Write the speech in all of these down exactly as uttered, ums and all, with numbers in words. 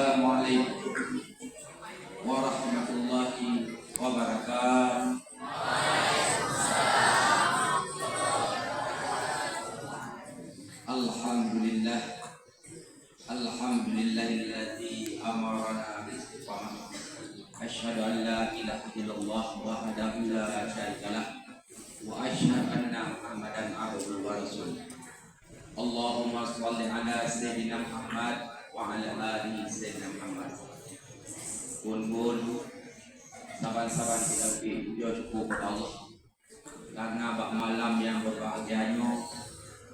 Assalamualaikum warahmatullahi wabarakatuh. Alhamdulillah. Alhamdulillahilladzi amarana bil istiqamah. Asyhadu an la ilaha illallah wahdahu la syarika lah. Wa asyhadu anna Muhammadan abduhu wa rasuluh. Allahumma shalli ala Sayyidina Muhammad wa ala ali Sayyidina Muhammad. Phon-phon, saban-saban kita bri puja syukur keu Allah. Karena bak malam nyang berbahagia nyoe,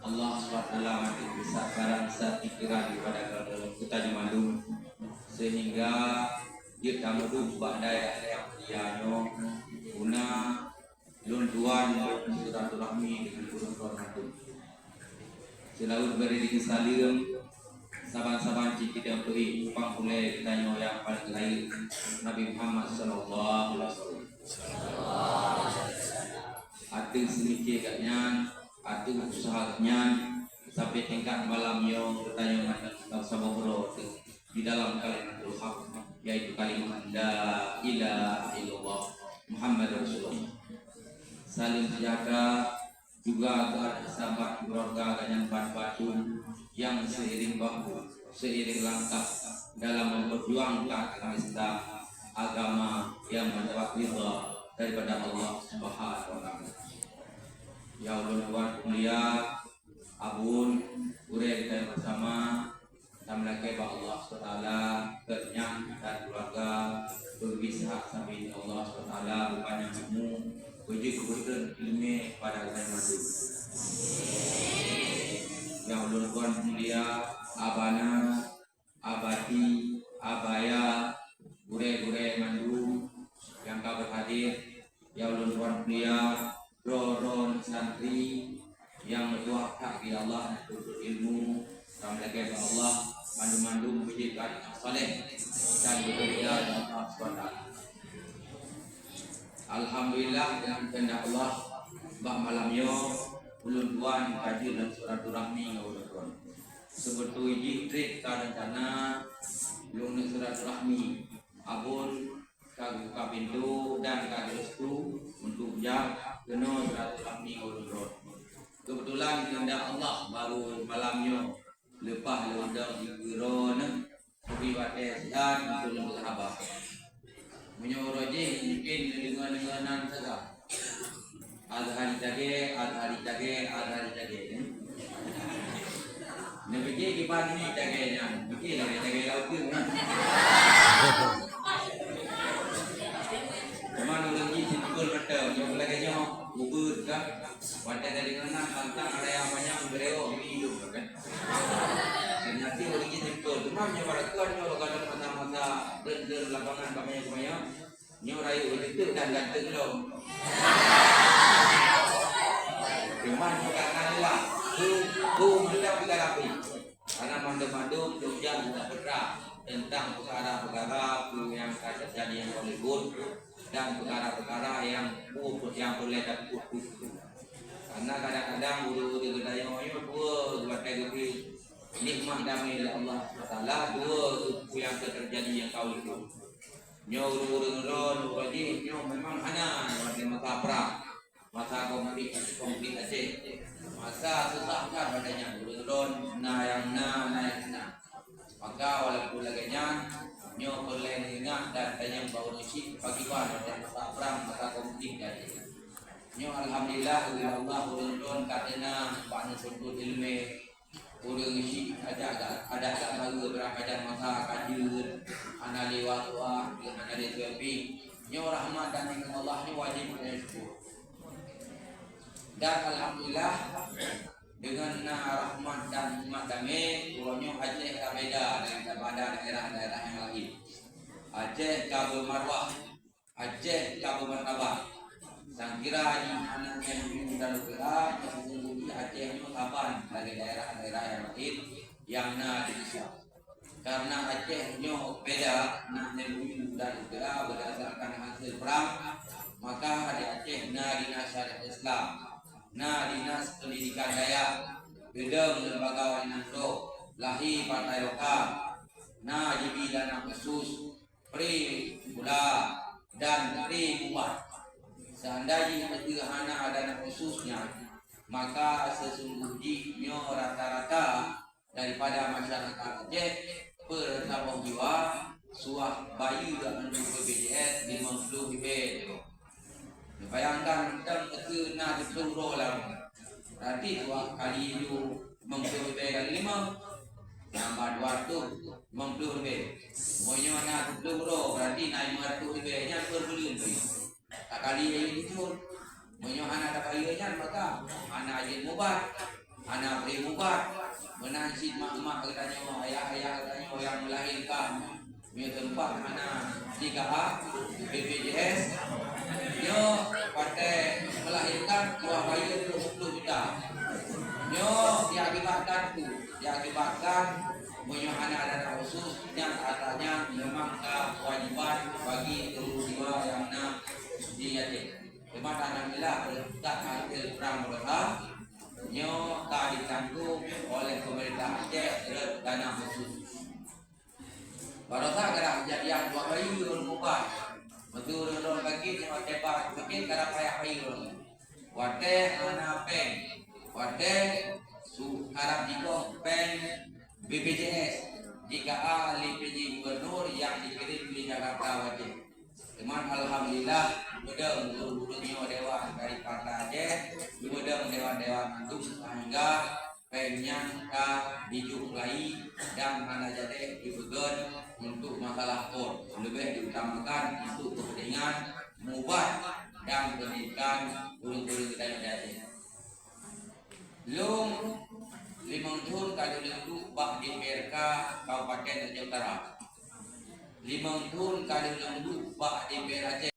Allah subhanahu wa taala makin geusabarkan pikiran daripada geutanyoe mandum, sehingga jeuet tameuduek bak daerah nyang mulia nyoe, guna lôn tuan lôn silaturahmi deungon ureueng tuan mandum. Seulaweuet bari deungon saleuem, saban-saban cit kita peuri umpang ulée geutanyoe nyang paleng rayeuk, Nabi Muhammad sallallahu alaihi wasallam. Ateueh seumiké gobnyan, ateueh useuha gobnyan, sampai tingkat malam nyoe geutanyoe mantong saboh uroe di dalam kalimatul haq, yaitu kalimat la ilaha illallah Muhammadur Rasulullah. Saleuem sejahtera juga keu aneuk sahabat keuluwarga gobnyan ban-ban nyang seiring bahu, seiring langkah dalam memperjuangkan agama Islam, agama nyang mendapat ridha daripada Allah Subhanahu wa Taala. Nyang ulôn tuan mulia, Abon, gurée kita bersama, Tameulakée bak Allah subhanahu wa taala, keu nyang dan keuluwarga, beugét seuhat sabe Allah subhanahu wa taala, beupanyang umu, beujeuet keubeuteun ileumé kepada geutanyoe mandum. Nyang ulôn tuan mulia, abana, abati, abaya, gurée-gurée mandum nyang ka beuhadir, nyang ulôn tuan mulia, droe-droe santri nyang meutuah that di Allah, tuntut ilmu, tameulakée bak Allah, mandum-mandum beujeuet keu aneuk saleh dan beureuja di Allah subhanahu wa taala. Alhamdulillah, deungon keuheundak Allah, bak malam nyoe ulôn tuan ka jeuet lam silaturahmi ngon ulôn tuan. Seubeutôi jih trép ka reuncana lôn neuk silaturahmi. Abon ka geubuka pintoe dan ka geurestu untuk jak keunoe silaturahmi ngon ulôn droe. Keubeutulan keuheundak Allah, baru malam nyoe leupah lôn dong di keudroe neuh, keubiet watée siat untuk lôn haba. Meunyoe uroe jih mungken neudeungoe-deungoe nan saga. Azhari cagée, Azhari cagée, Azhari cagée, eh. Neupike kiban ni cagée nyan, pike lagée cagée laôt teuh nyan. Cuman ureuëng jih simpel mantong, nyoe lagée nyoe, ubeuet ka. Watée tadeungoe nan tantang raya manyang beureuoh di idup kan. Nyan ureuëng jih simpel, cuman nyoe barakon nyoe ka masa-masa reuet-reuet lapangan ka manyang-manyang. Nyoe rayeuk leuteuk dan ganteng lom. Cuman bukan Allah, tu, tu mantap kita rapi. Karena mandum-mandum tujuan kita bergerak tentang perkara-perkara tu yang ka terjadi yang Hollywood dan perkara-perkara yang, yang boleh dapat. Karena kadang-kadang guru-guru kita yang dua buat kayak gitu nikmat damai dari Allah subhanahu wa taala, dua yang terjadi yang kau itu. Nyoe ureuëng-ureuëng droe, nyoe jih, nyoe memang hana watée masa prang, masa konflik, konflik Aceh. Masa susah that watée nyan, ureuëng droe na nyang na, na nyang hana. Maka walaupun lagée nyan, nyoe peureulée neuingat dan tanyong bak ureuëng chik pakriban watée masa prang, masa konflik di Aceh. Nyoe alhamdulillah, Allah ureuëng droe ka teunang bak neutuntut ileumé. Ureuëng chik adak, adak gata beurangkajan masa ka jeuet, hana lé wak-wak, hana lé suepi. Nyoe rahmat dan nikmat Allah nyoe wajéb geusyukur. Dan alhamdulillah, deungon na rahmat dan nikmat damé, uroe nyoe Aceh ka beda daripada daerah-daerah nyang laén. Aceh ka beumarwah, Aceh ka beumartabat. Sangkira jih aneuk M U U dan U P A, nyoe sesungguhnya Aceh nyoe saban lagée daerah-daerah nyang laén nyang na di Indonesia. Karena Aceh nyoe beda, na M U U dan U P A berdasarkan hasil perang, maka di Aceh na Dinas Syariat Islam, na Dinas Pendidikan Dayah, geudong lembaga nyang droe, lahé partai lokal, Na jibi dana khusus, pri gula dan pri ubat. Seandai jih hana dana khusus nyan, maka sesungguh jih nyoe rata-rata daripada masyarakat Aceh per saboh jiwa suah bayeue untuk B P J S limong ploh ribèe tu. Bayangkan, teuntèe na siplôh droe lam. Berarti dua kali tujuh, limong ploh ribèe kali lima, nambah dua ratus limong ploh ribèe. Meunyoe na siplôh droe, berarti na lima ratus ribèe nyan per buleuen tu. Takali ayeueng tujoh. Meunyoe hana tabayeue nyan, maka hana jeuet mubat, hana bri mubat. Meunan cit mak-mak geutanyoe, ayah-ayah geutanyoe nyang melahirkan, meunyoe teumpat hana di K A B P J S, nyoe watèe melahirkan dua bayeue dua puluh juta. Nyoe diakibatkan tu, diakibatkan meunyoe hana dana khusus, nyan artinya memang kewajiban bagi seluruh jiwa nyang na di Aceh. Cuma alhamdulillah, berkat hasil perang berusaha, nyoe ka ditanggung oleh pemerintah Aceh rot dana khusus. Barosa kada kejadian dua bayeue ureueng mubat. Beutôi ureueng sakét nyang watèe ba sakét kada payah bayeue. Watèe hana péng, watèe su-, harab jikong péng B P J S, di K A lé P J Gubernur nyang dikirim di Jakarta watèe. Cuman alhamdulillah, beudong guru-guru nyoe dewan dari Partai Aceh, beudong dewan-dewan antum sehingga péng nyan ka dijok lai dan hana jadi dipeugöt untuk masalah por, leubeh diutamakan untuk kepentingan mubat dan pendidikan ureueng-ureueng geutanyoe di Aceh. Lôn limong thôn ka lôn duek bak D P R K Kabupaten Aceh Utara. Limong thôn ka lôn duek bak D P R Aceh.